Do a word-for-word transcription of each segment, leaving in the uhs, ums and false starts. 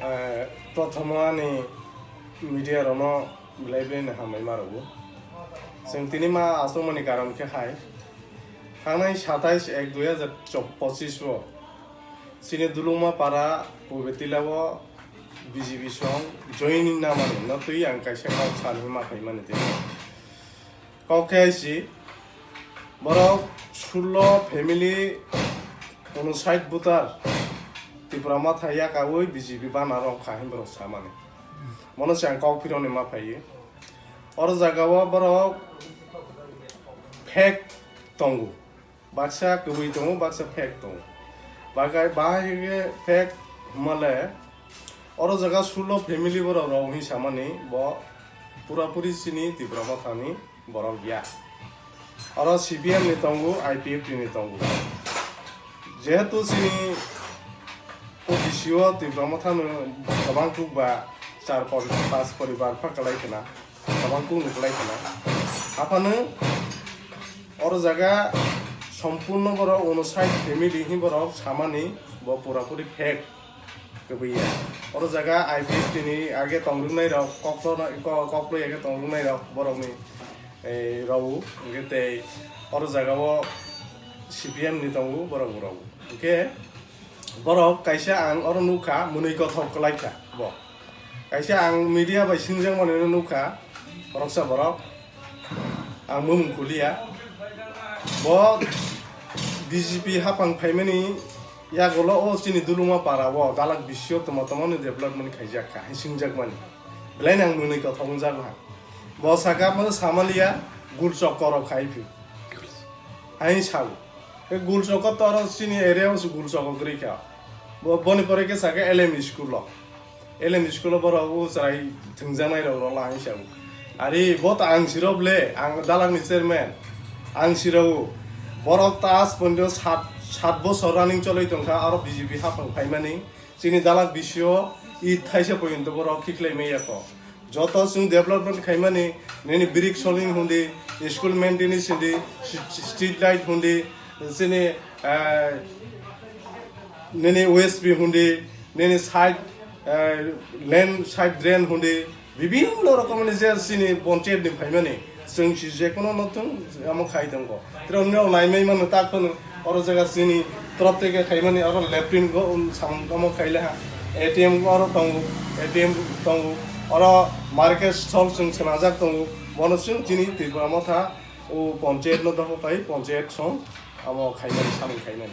Eh, prothomo ani media rokno belai belai no hambai ma rwgo. Chwng tini ma achukmani karon khe hai, thangnai satais ek dui hazar pochis o chini Dulungma para Pubetila o B J P song joining namani no twi ang kaisa kok sani ma phaimani tei. Kok khe hai si, borok sullo family, unsait voter Tipra Motha yakaui B J P bana rok kha hin borok samani. Mono se ang kok phironi ma phaiwi. Oro jaga o borok fake tongo. Baksa kwbwi tongo, baksa fake tongo. Bagai bahai khe fake hwnmale oro jaga sullo family borok rok hin samani bo pura puri chini Tipra Mothani borok ya. Oro C P M ni tongo, I P F T ni tongo. Jehetu chini O B C o Tipra Mothano kwbang kuk ba char por-, pas poribar pha kwlai khna, kwbang kuk ni kwlai khna. Aphano oro jaga sompurno borok unsait family hin borok samani bo pura puri fake. Kwbwi ya. Oro jaga I P F T ni age tongrwnai rok, koklo, ko-, koklo age tongrwnai rok borokni, eh, rw, hwnkhe tei oro jaga o C P M ni tongo borok rw. Hwnkhe borok kaisa ang oro nukha, mwnwi kothok kwlai kha bo. Kaisa ang media bai singjakmani nukha, boroksa borok. Ang mung kulia. Bo B J P hapang phaimani yagulo o chini Dulungma para o dalak bisio toma toma ni development khaijak kha, hai singjakmani. Belai nang mwnwi kothok wngjak ha. Bo saka mo samalia gul chokkorok khai phi. Hai sao. E gul chokko toro chini area o gul chokko gri kha. Bo, boni pore ke saka L M school o. L M school o borok o chwrai thwngjaknai rok rwla ang sao. Ari bo ta ang sirok le, ang dalak ni chairman. Ang sirok o. Borok ta as ponjo sat, sat bosor running choloi tongkha aro B J P hapang phaimani. Chini dalak bisio i thaisa poyonto borok khiklai maya kho. Joto chwng development khaimani, nini brick soling hundi, school maintenance hundi, street light hundi, chini, eh, nini O S P hundi, nini side, eh, lane side drain hundi, bibinno rokomni je chini panchayat ni phaimani, chwng si jekono no thung, amo khai tongo. Tei nini rok naimai mano tak phano, oro jaga chini torop tei khe khaimani, oro latrine go, um, sam, amo khai laha. A T M oro tongo, A T M tongo, oro market stall chwng swnajak tongo, bono chwng chini Tripura Motha o panchayat no doho khai, panchayat song amo khaimani, samung khaimani.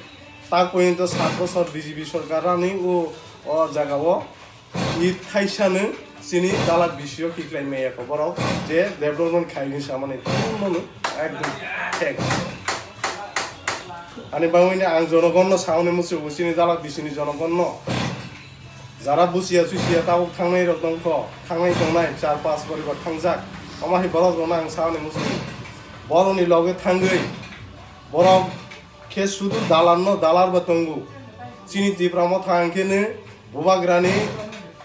Tak poyonto sat bosor B J P sorkar rani o, o jaga o, i thaisano chini dalak bisio khiklai maya kho borok je development khai hwnwi samani tongmano ekdom thek. Ani bangwini ang jonogonno sauni muchungo chini dalak bisini jonogonno. Jara buchiya chuchiya tabuk thangnai rok tongkho, thangnai tongnai char pas poribar thangjak. Omo hai borok rokno ang sauni muchungo. Borokni loge thangwi borok khe sudu dalarno dalar ba tongo. Chini Tipra Motha hwnkhe no bubagrani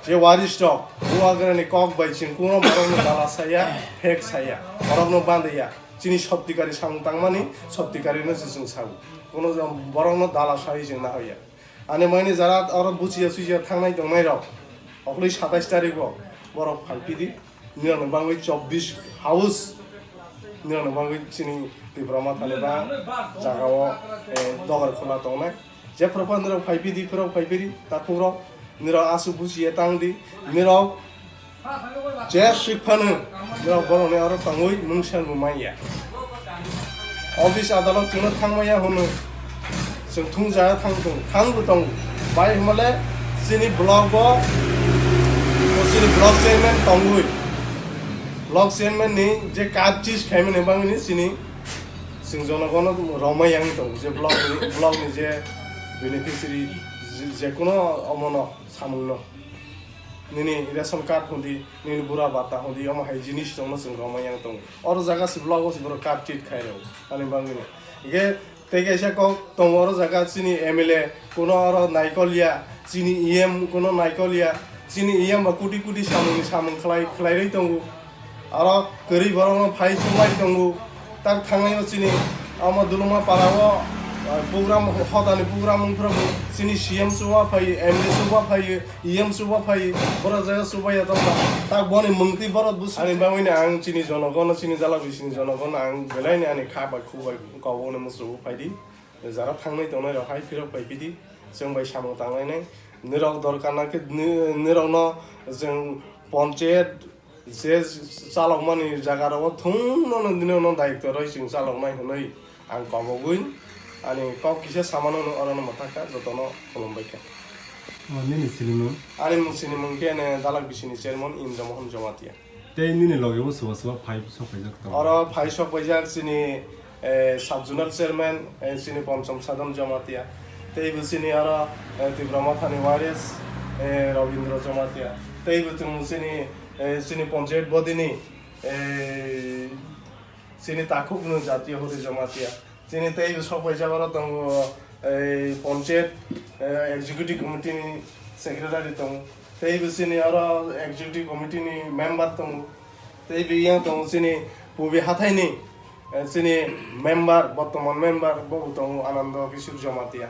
je waris rok, bubagrani kok bai chwng kuno borokno dala saya, phek saya, borokno bandaya. Chini sottikari samung tangmani sottikarino se chwng sago. Kuno borokno dala sai chwng nahoya. Ani mani jara oro buchiya suchiya thangnai tongnai rok, okloi satais tarikgo borok phalpidi. Nirokni bagwi chobbish house, nirokni bagwi chini Tipra Mothani ba jagao, eh, dogar khula tongnai. Jephru phan nirok phai pidi, phirok phai pidi, takhukrok nirok aswk buchiya tangdi, nirok je swk phano nirok borokni oro tongwi mungsa bo manya. Office adalot chwngno thangmaya hwnwi chwng thung jaga thang thung, thang bo tongo. Bai hwnmale chini block bo, chini block chairman tongwi, block chairman ni je kap chis khaimani bangni chini chwng jonogono romai yang tongo, je block ni, block ni je beneficiary, je, je kuno omono samungno. Nini ration card hundi, nini bura bata hundi, omo hai jinis tongno chwng romai yang tongo. Oro jaga se block o se borok card treat khai rw, ani bangwino. Hingke tei kaisa kok tongo oro jaga chini M L A kuno oro naikol ya, chini E M kuno naikol ya, chini E M ba kuti kuti samung ni samung khlai, khlai rwi tongo. Oro kwrwi borokno phai chumlai tongo. Tak thangnai o chini omo Duluma para o, Program, hodani program wngphuru chini C M chuba phaio, M L A chuba phaio, E M chuba phaio, borok jaga chuba ya tongkha. Tak boni mungtwi borok bwswk. Ani bagwino ang chini jonogono, chini jala bisini jonogono ang belaini ani kha bai khu bai kobokno muchungo phaidi. Jara thangnai tongnai rok hai phirok bai phidi, chwng bai samung tanglainai. Nirok dorkar na khe ni-, nirokno chwng ponchayat je chalokmani jaga rogo thwngno no nini no daityo rwi chwng chaloknai hwnwi ang kobogwi ani kok kisa samano no orono mwthakha jotono khulumbaikha. O, nini sinimung? Ani mung sinimung khe ne dalak bisini chairman Indra Mohan Jamatia. Tei nini loge bo suba suba phai sok paijak tongo? Oro phai sok paijak chini, eh, sub zonal chairman, eh, chini Ponchom Sadhan Jamatia. Tei bo chini oro, eh, Tipra Mothani Y R S, eh, Rabindra Jamatia. Tei bo tongo chini, eh, chini ponchayat body ni, eh, chini takhuk no Jatiya Hori Jamatia. Chini tei bo sok paijak oro tongo, ei ponchayat, eh, executive committee ni secretary tongo. Tei bo chini oro executive committee ni member tongo. Tei bo yang tongo chini Pubi hathai ni, eh, chini member, bortoman member, bo bo tongo Anando Kishore Jamatia.